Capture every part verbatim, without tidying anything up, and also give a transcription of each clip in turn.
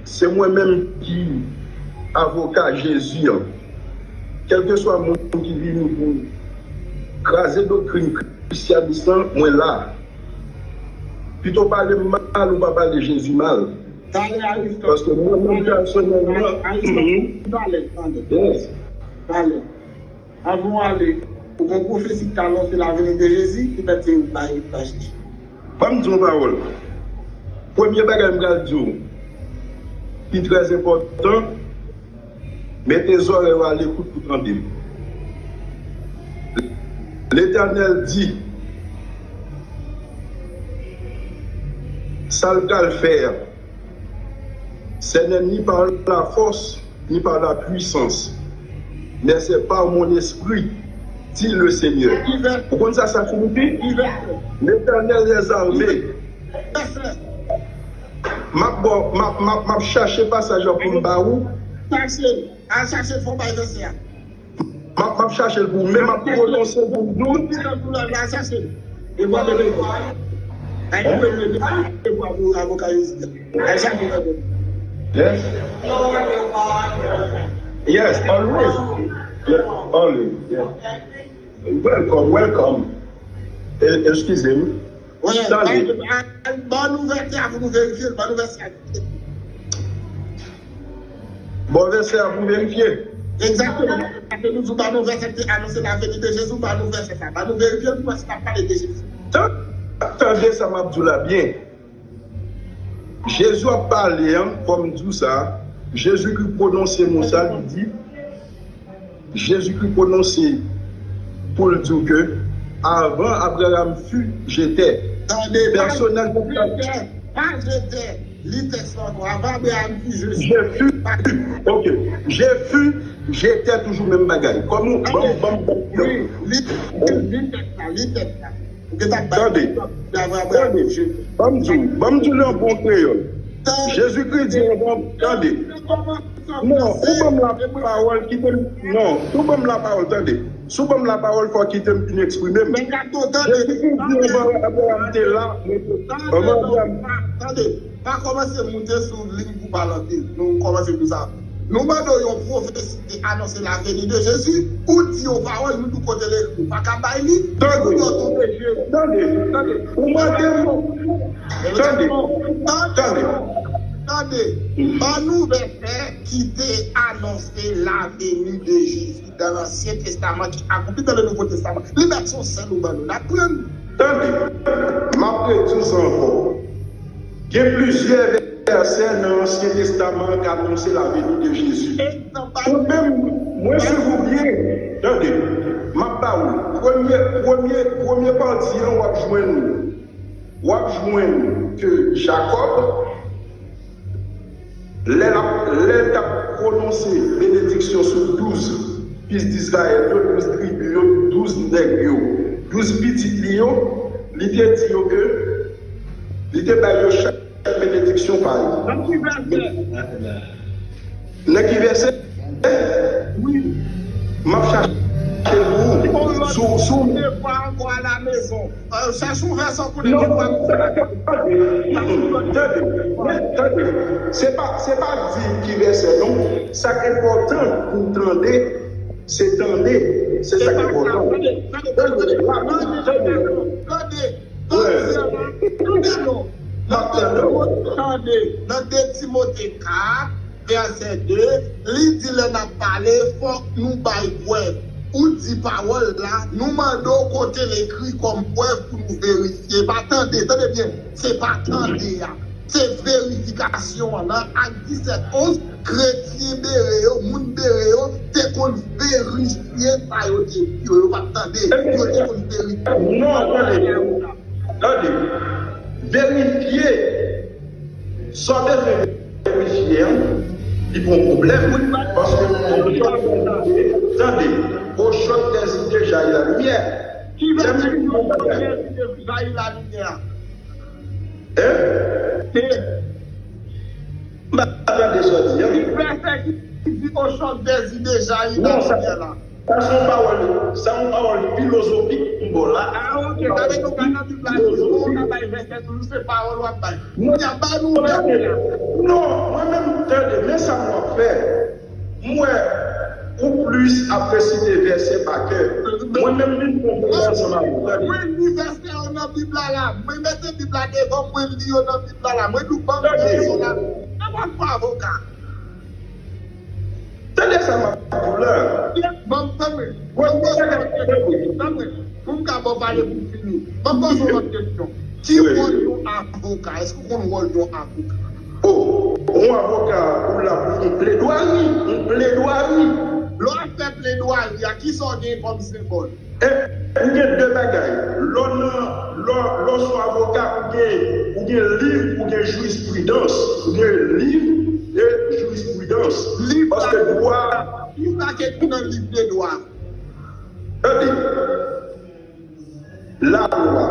se mwen menm ki avoka Jezi an. Kèlkeswa moun ki vini pou kraze doktrin Krisyanis lan, mwen la. Pito pale m mal ou pa pale Jezi mal. Tande, Aristo. Paske mwen menm pèsonèlman, Aristo, mhm, tande, tande. Yes. Tande. Anvan w ale, ou gon pwofesi ki ta anonse laveni de Jezi, ki mèt se yon bay pa Jezi. Ban m di yon pawòl. Premye bagay m pral di w, ki trè enpòtan, mete zòrèy w alekout pou tande m. Letènèl di, sa l pral fè a, ce n'est ni par la force, ni par la puissance, mais c'est par mon esprit, dit le Seigneur. Ou konn sa sa siyifi? Letènèl dèzame. M ap ba w, m ap, m ap, m ap chache pasaj la pou m ba ou. Chache, al chache fon bay vèsè a. M ap, m ap chache l pou ou, men m ap pwononse pou m di w. Tout ki nan doulè la, chache l. E w ap ede. Ay, pou ede, pou avoka Jezi a. Ay, chache l. Yes. Yes, always. Yeah, always. Yeah. Welcome, welcome. E, eskize m. Wi, tande. Ban, ban nou vèsè a pou nou verifye l, ban nou vèsè a. Bon, vèsè a pou verifye. Egzakteman. Paske nou di w ba nou vèsè ki te anonse laveni de Jezi, w ba nou vèsè sa. Ba nou verifye l pou wè si n ap pale de Jezi. Tan-, tande sa m ap di w la byen. Jezi w ap pale an, fò m di w sa, Jezikri pwononse mo sa, li di, Jezikri pwononse pou l di w ke, avan Abraham fut, j'étais. Tande, pa pèsonèl, j'étais, pa j'étais. Li tèks la ankò. Avan Abraham fut, je suis. Je fus. Ok. Je fus, j'étais, toujou menm bagay. Kòm ou, ban m, ban m, ban m. Wi, li, li tèks la, li tèks la. Ou gen tan bay. Tande. Tande. Ban m di w, ban m di w nan bon kreyòl. Tande. Jezikri di avan, tande. Non, ou ban m lapawòl, kite m, non, si w ban m lapawòl, tande. Si w ban m lapawòl, fò w kite m fin eksprime m. Jezikri di avan Abraham te la, men anvan Abraham. Tande, pa kòmanse moute sou liy pou pale anpil. Nou kòmanse pou sa. Nou mande w yon pwofesi ki te anonse laveni de Jezi, ou di yon pawòl, nou di w kote l ekri, ou pa ka bay li, epi w di w tonbe je. Tande, tande, ou mande m, tande, tande, tande, ban nou vèsè ki te anonse laveni de Jezi nan Ansyen Testaman ki akonpli nan Nouvo Testaman. Li mèt se yon sèl ou ban nou, n ap pran. Tande, m ap redi w sa ankò. Gen plizyè vèsè nan Ansyen Testaman an k anonse laveni de Jezi. Ou menm, mwen swiv ou byen. Tande, m ap ba ou. Premye, premye, premye pati an, w ap jwenn, w ap jwenn ke Jakòb, lè l ap, lè l t ap pwononse benediksyon sou douz fis Dizrayèl yo, douz tribi yo, douz nèg yo, douz pitit li yo, li te di yo ke li te bay yo chak benediksyon pa yo. Nan ki vèsè? Nan ki vèsè? Wi. M ap chache l pou ou. Sou, sou. Devwa ankò a la mezon. Euh, chache yon vèsè pou li. Non, tande, tande, tande. Se pa, se pa di ki vèsè, non. Sa k enpòtan pou tande, se tande. Se sa k enpòtan. Tande, tande, tande, tande, tande, tande, tande, tande, non. Nan de Timote, tande, nan de Timote kat, vèsè de, li di lè n ap pale, fòk nou bay prèv. Ou di pawòl la, nou mande w kote l ekri kòm prèv pou nou verifye. Pa tande, tande byen, se pa tande a. Se verifikasyon an. Nan Ak disèt onz, kretyen Bere yo, moun Bere yo, te konn verifye sa yo te di yo. Yo pa t tande, yo te konn verifye. Non, tande. Tande. Verifye. Sa w bezwen verifye an, li gon pwoblèm. Paske, tande, au choc des idées jaillit la lumière. Ki vèsè ki di au choc des idées jaillit la lumière? Hein? M pa tande sa w di an. Ki vèsè ki di au choc des idées jaillit la lumière la? Sa se yon pawòl, sa yon pawòl filozofik m ba w la. Ah, ok, sa vle di w ka nan Bib la, si w ka bay vèsè toujou, se pawòl w ap bay. Kounye a, ba nou vèsè a. Non, mwen menm tande, men sa m w ap fè. M wè ou plis ap resite vèsè pa kè. Mwen menm vin pran vèsè ansanm avè w, tande. Mwen li vèsè yo nan Bib la la. Mwen mete Bib la devan m, mwen li yo nan Bib la la. Mwen di w ban m vèsè la. Nan pa pou avoka. Tande sa m ap di w la. Ban m tande. Ban m poze w yon kesyon. Tande. Pou m ka ba w pale pou m fini. Ban m poze w yon kesyon. Ki wòl yon avoka? Èske w konn wòl yon avoka? O, yon avoka, ou la pou fè pledwari, yon pledwari. Lè w ap fè pledwari a, kisa w gen kòm senbòl? E, ou gen de bagay. Lè w nan, lè, lè w se yon avoka, ou gen, ou gen liv, ou gen jirispridans. Ou gen liv e jirispridans. Paske dwa. Kisa k ekri nan liv de dwa? Tande. Lalwa.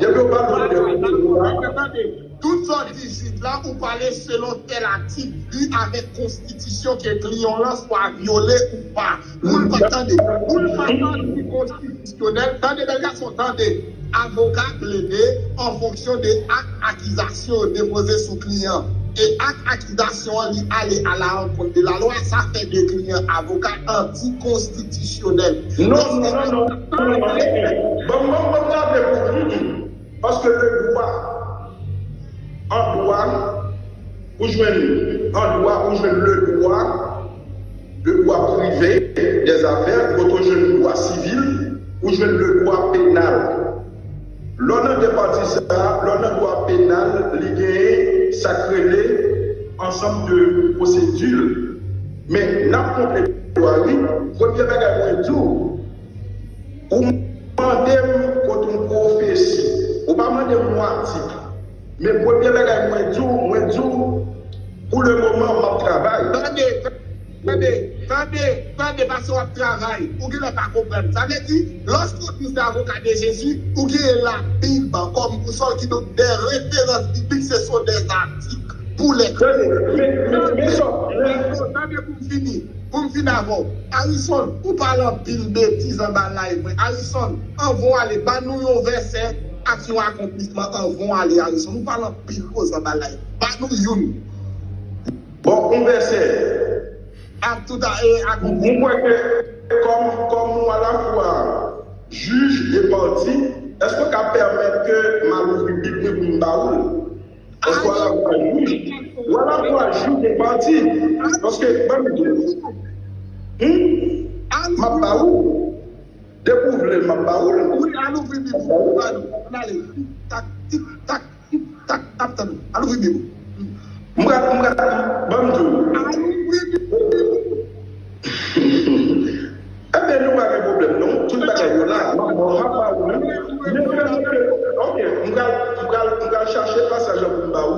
Depi w pale de lalwa. Tande, tout sa w di jis la, ou pale selon tèl atik, li avèk konstitisyon ke kliyan w lan swa vyole ou pa. Pou l pa tande, pou l pa santi konstitisyonèl, tande bèl gason, tande. Avoka plede an fonksyon de ak akizasyon yo depoze sou kliyan. E ak akizasyon an, li ale a la ankont de lalwa, sa fè de kliyan avoka antikonstitisyonèl. Non, non, non, non, non, non, non. Ban m, ban m, ban m raple pou ou. Paske le dwa, an dwa, ou jwenn, an dwa, ou jwenn le dwa, le dwa prive dè zafè, kote ou jwenn dwa sivil, ou jwenn le dwa penal. Lè w nan de pati sa a, lè w nan dwa penal, li genyen sa k rele ansanm de pwosedi. Men, n ap konpleman dwa, wi. Premye bagay mwen di w, ou mande m kont yon pwofesi. Ou pa mande m yon atik. Men premye bagay mwen di w, mwen di w, pou le moman, m ap travay. Tande, tande, tande, tande, paske w ap travay. Ou genlè pa konprann. Sa vle di, lòske w di w se avoka de Jezi, ou genyen Labib kòm boussole, kidonk de referans biblik, ce sont des articles pour les chrétiens. Tande, men, men, men sa, men tande pou m fini. Pou m fin avè w, Harrison, ou pale anpil betiz anba live mwen. Harrison, anvan w ale, ban nou yon vèsè ak yon akonplisman anvan w ale, Harrison. Ou pale anpil koze anba live. Ban nou youn. Bon, yon vèsè. Ak tout a, e, ak... Mwen kwè ke kòm, kòm ou alafwa jij e pati, èske w ka pèmèt ke m al ouvri Bib mwen pou m ba ou l? Èske w alafwa jij? Ou alafwa jij e pati? Paske, ban m di w. Hmm? M ap ba ou. Depi w vle, m ap ba ou l. Wi, al ouvri Bib ou. Ann ale. Tak, tik, tak, tik, tak. N ap tann ou. Al ouvri Bib ou. M pral, m pral, ban m di w. Al ouvri Bib ou. Ebyen, nou pa gen pwoblèm, non. Tout bagay yo la. M ap, m ap ba ou, wi. Men, men, men, ok, m pral, m pral, m pral chache pasaj la pou m ba ou,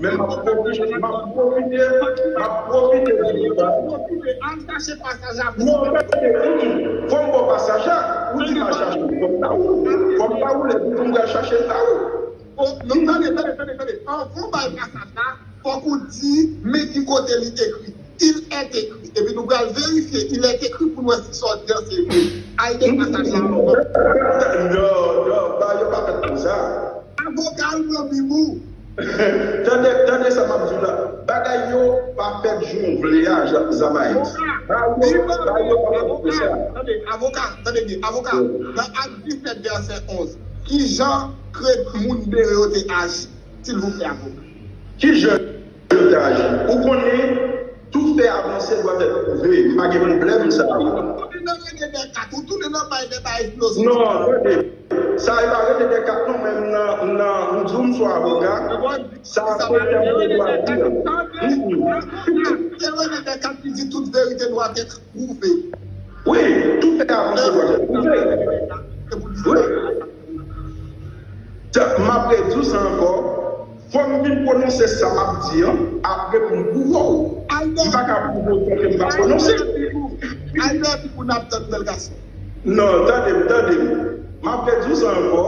men m ap pwofite, m ap pwofite, m ap pwofite di nou sa. Al chache pasaj la pou... Non, tande, mm, mm. Fò m ba w pasaj la, ou di m al chache, fò m ba ou, fò m ba ou lè pou m pral chache l ba ou. Oh, non, tande, tande, tande, tande. Anvan w bay pasaj la, fòk ou di men ki kote li ekri. Il est écrit. Epi nou pral verifye il est écrit pou n wè si sa w di an se vre. Al gen pasaj la ankò. Non, non, ba yo pa fèt konsa. Avoka al pran Bib ou. Tande, tande sa m ap di w la. Bagay yo pa fèt jan w vle a, Zamaex. Ba yo, ba yo pa fèt konsa. Tande, avoka, tande byen, avoka. Nan Ak disèt vèsè onz, kijan kre moun bere yo te aji? Silvouplè, avoka. Kijan yo te aji? Ou konnen, tout fait avancé doit être prouvé. M pa gen pwoblèm sa a. Ou tounen nan rele dè kat, ou tounen nan bay dè bay filozofi. Non, tande. Sa e pa rele dè kat non, men m nan, m nan, m di w m se yon avoka. Sa se tèm de dwa di. Se rele dè kat ki di tout vérité doit être prouvé. Wi, tout fait avancé doit être prouvé. Wi. M ap redi w sa ankò. Fò m vin pwononse sa m ap di an, apre pou m pwouve w. M pa ka pwouve w san ke m pa pwononse. Al dèyè Bib ou, n ap tann bèl gason. Non, tande m, tande m. M ap redi w sa ankò.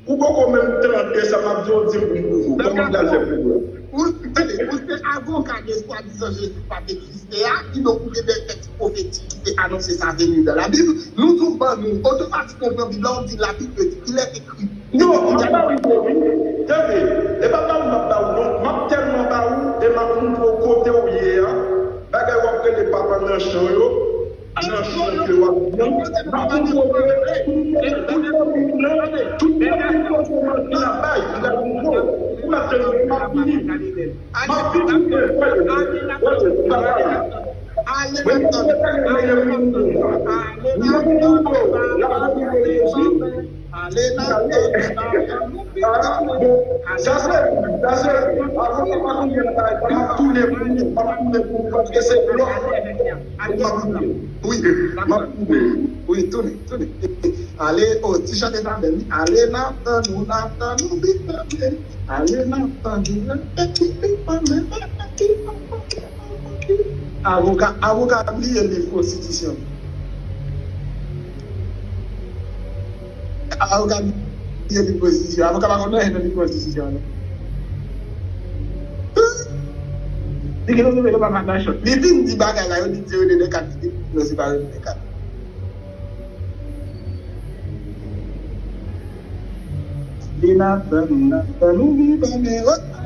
Ou poko menm tande sa m ap di w, di m pou m pwouve w. Kòman m pral fè pwouve w? Ou, tande, ou se avoka de swadizan Jezi pa te egziste a, kidonk ou gen de tèks pwofetik ki te anonse sa venu dans la Bible. Nou tou ban nou, otomatikman ou pran Bib la, ou di la Bible dit, il est écrit. Non, m ap ba ou yo, wi. Tande, e pa ba ou m ap ba ou, non. M ap tèlman ba ou, e m ap montre w kote. Yo, nan chan ke w ap pran, m ap pwouve tout moun nan, tout moun ki poze manti nan bay, m ap pwouve w. Ou ap tande, m ap fini. M ap fini, frè yo. Frè yo, m pa pale. Mwen, mwen, mwen, mwen, mwen, mwen, mwen, mwen, mwen, mwen, mwen, Ale nan tann, nan tann, nou pi tann. Sa se, sa se, avoka pa konn gen bagay, m ap tounen pou ou, m ap tounen pou ou, paske se blòf, m ap tounen. Wi, m ap tounen. Wi, tounen, tounen. Ale, o, ti chante sa bèl, wi. Ale nan tann, nou nan tann, nou pi tann. Ale nan tann, nou pi tann. Avoka, avoka bliye liv konstitisyon. Avoka bliye liv konstitisyon. Avoka pa konn anyen nan liv konstitisyon an, non. Li gen yon nouvel pa madanchon. Li vin di bagay la, yo di zero de kat, li di non, se pa zero de kat. Li nan tann, li nan tann, ou vin pa men, oh.